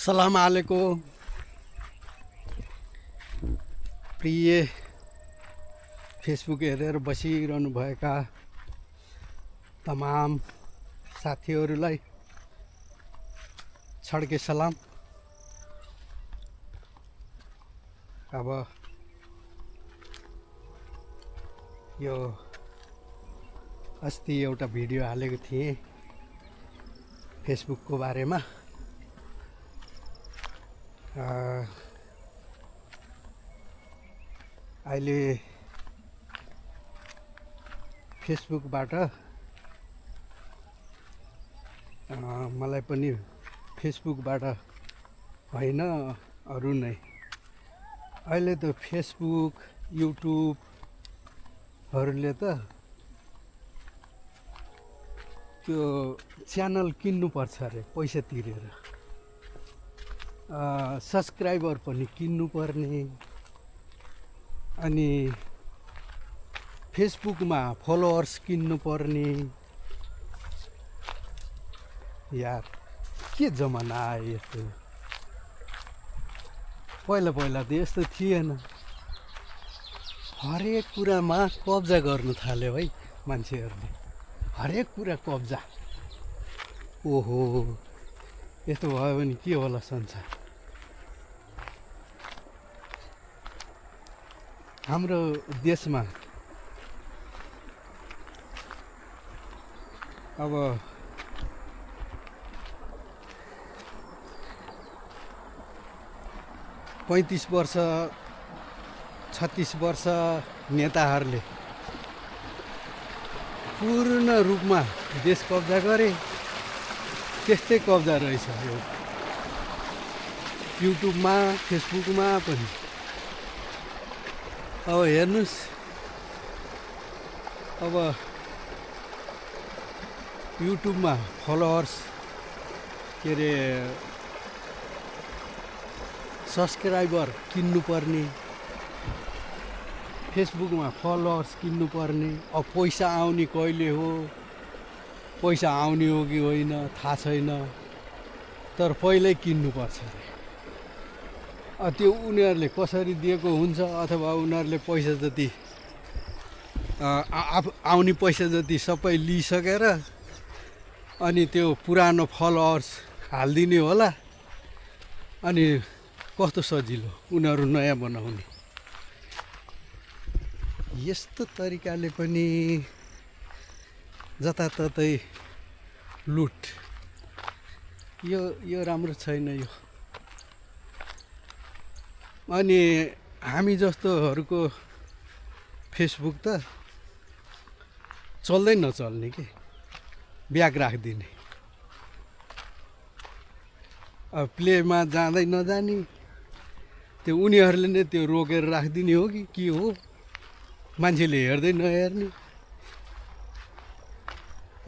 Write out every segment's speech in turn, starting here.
सलाम अलैकुम प्रिय फेसबुक हेरेर बसिरहनुभएका तमाम साथीहरूलाई छड्के सलाम। अब यो अस्ति एउटा भिडियो हालेको थिएँ फेसबुकको बारेमा। अहिले फेसबुकबाट मलाई पनि फेसबुकबाट होइन अरू नै अहिले त फेसबुक युट्युबहरूले त त्यो च्यानल किन्नुपर्छ अरे पैसा तिरेर, सब्सक्राइबर पनि किन्नुपर्ने, अनि फेसबुकमा फलोअर्स किन्नुपर्ने। यार के जमाना आयो यस्तो। पहिला पहिला त यस्तो थिएन। हरेक कुरामा कब्जा गर्नु थाल्यो है मान्छेहरूले, हरेक कुरा कब्जा। ओहो यस्तो भयो भने के होला संसार। हाम्रो देशमा अब 35 वर्ष 36 वर्ष नेताहरूले पूर्ण रूपमा देश कब्जा गरे, त्यस्तै कब्जा रहेछ यो युट्युबमा फेसबुकमा पनि। अब हेर्नुहोस्, अब युट्युबमा फलोअर्स के अरे सब्सक्राइबर किन्नुपर्ने, फेसबुकमा फलोअर्स किन्नुपर्ने। अब पैसा आउने कहिले हो, पैसा आउने हो कि होइन थाहा छैन, तर पहिल्यै किन्नुपर्छ अरे। त्यो उनीहरूले कसरी दिएको हुन्छ, अथवा उनीहरूले पैसा जति आउने पैसा जति सबै लिइसकेर अनि त्यो पुरानो फलोअर्स हालिदिने होला। अनि कस्तो सजिलो उनीहरू नयाँ बनाउने। यस्तो तरिकाले पनि जताततै लुट, यो राम्रो छैन यो। अनि हामी जस्तोहरूको फेसबुक त चल्दै नचल्ने के, ब्याग राखिदिने। अब प्लेमा जाँदै नजाने, त्यो उनीहरूले नै त्यो रोकेर राखिदिने हो कि के हो, मान्छेले हेर्दै नहेर्ने।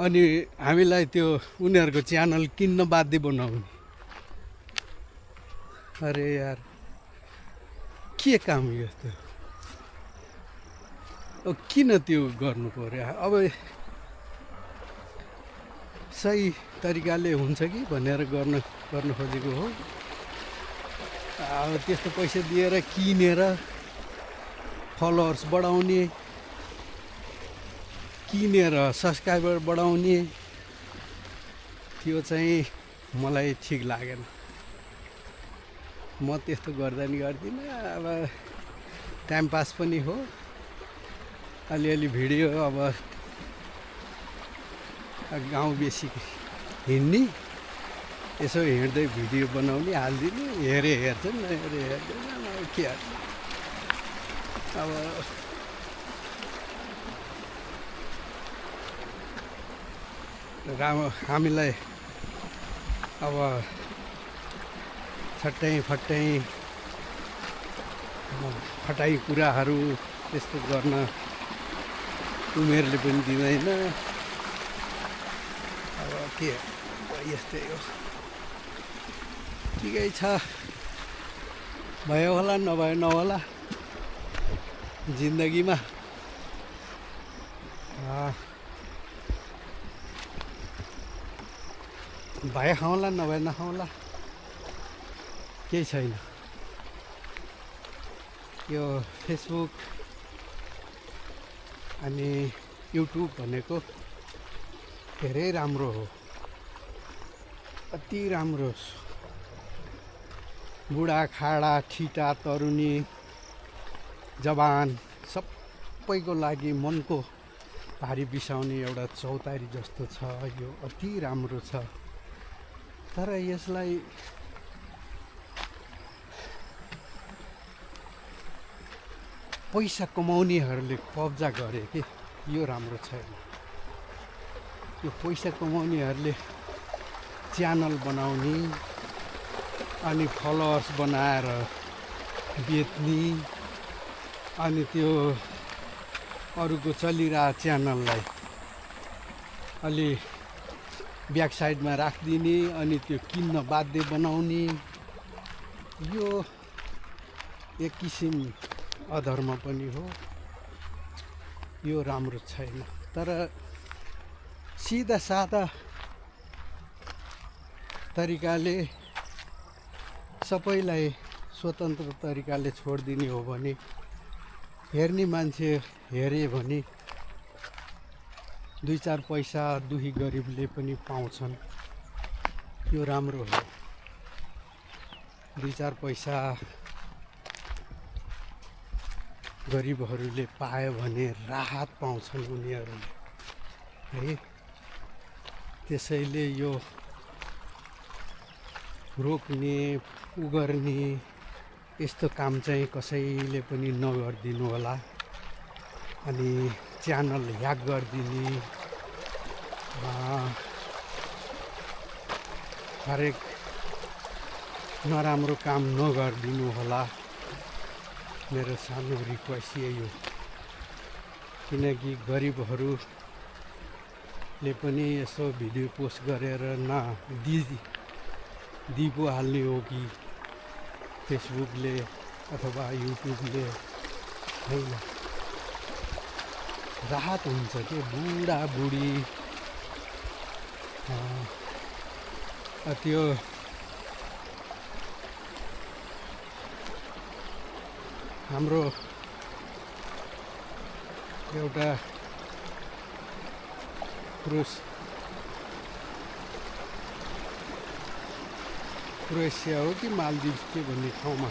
अनि हामीलाई त्यो उनीहरूको च्यानल किन्न बाध्य बनाउने। अरे यार के काम यस्तो। अब किन त्यो गर्नु पर्यो। अब सही तरिकाले हुन्छ कि भनेर गर्न खोजेको हो। अब त्यस्तो पैसा दिएर किनेर फलोअर्स बढाउने, किनेर सब्सक्राइबर बढाउने, त्यो चाहिँ मलाई ठिक लागेन। म त्यस्तो गर्दा नि गर्दिनँ। अब टाइम पास पनि हो, अलिअलि भिडियो अब गाउँ बेसी हिँड्ने, यसो हिँड्दै भिडियो बनाउने हालिदिने। हेरे हेर्छन्, नहेरे हेर्दैन, के हेर्छ। अब हामीलाई अब फटाइ कुराहरू त्यस्तो गर्न उमेरले पनि दिँदैन। अब के यस्तै हो, ठिकै छ। भयो होला नभए नहोला जिन्दगीमा। भए खाउँला नभए नखाउँला। केही छैन। यो फेसबुक अनि युट्युब भनेको धेरै राम्रो हो, अति राम्रो। बुढाखाडा ठिटा तरुनी जवान सबैको लागि मनको भारी बिसाउने एउटा चौतारी जस्तो छ। यो अति राम्रो छ, तर यसलाई पैसा कमाउनेहरूले कब्जा गरे कि यो राम्रो छैन। यो पैसा कमाउनेहरूले च्यानल बनाउने अनि फलोवर्स बनाएर बेच्ने अनि त्यो अरूको चलिरहेको च्यानललाई अलि ब्याक साइडमा राखिदिने अनि त्यो किन्न बाध्य बनाउने, यो एक किसिम अधर्म पनि हो। यो राम्रो छैन। तर सिधा सादा तरिकाले सबैलाई स्वतन्त्र तरिकाले छोडिदिने हो भने, हेर्ने मान्छे हेरे भने 2-4 पैसा दुखी गरिबले पनि पाउँछन्। यो राम्रो हो। 2-4 पैसा गरिबहरूले पायो भने राहत पाउँछन् उनीहरूले है। त्यसैले यो रोक्ने उगर्ने यस्तो काम चाहिँ कसैले पनि नगरिदिनु होला। अनि च्यानल ह्याक गरिदिने, हरेक नराम्रो काम नगरिदिनु होला। मेरो सानो रिक्वेस्ट यही हो, किनकि गरिबहरूले पनि यसो भिडियो पोस्ट गरेर दिपो हाल्ने हो कि फेसबुकले अथवा युट्युबले होइन। राहत हुन्छ कि बुढाबुढी त्यो हाम्रो एउटा क्रोएसिया हो कि मालदिभ्स के भन्ने ठाउँमा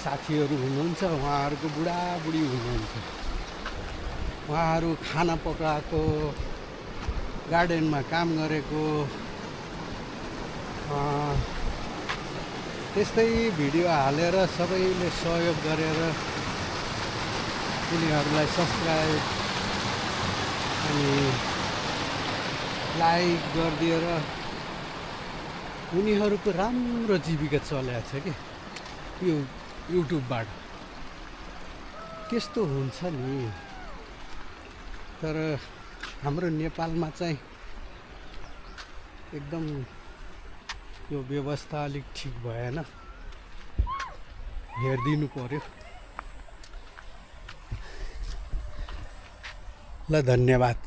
साथीहरू हुनुहुन्छ, उहाँहरूको बुढाबुढी हुनुहुन्छ। उहाँहरू खाना पकाएको, गार्डनमा काम गरेको, त्यस्तै भिडियो हालेर सबैले सहयोग गरेर उनीहरूलाई सब्सक्राइब अनि लाइक गरिदिएर उनीहरूको राम्रो जीविका चलेको छ कि यो युट्युबबाट। त्यस्तो हुन्छ नि। तर हाम्रो नेपालमा चाहिँ एकदम यो व्यवस्था अलिक ठिक भएन, हेरिदिनु पर्यो। ल, धन्यवाद।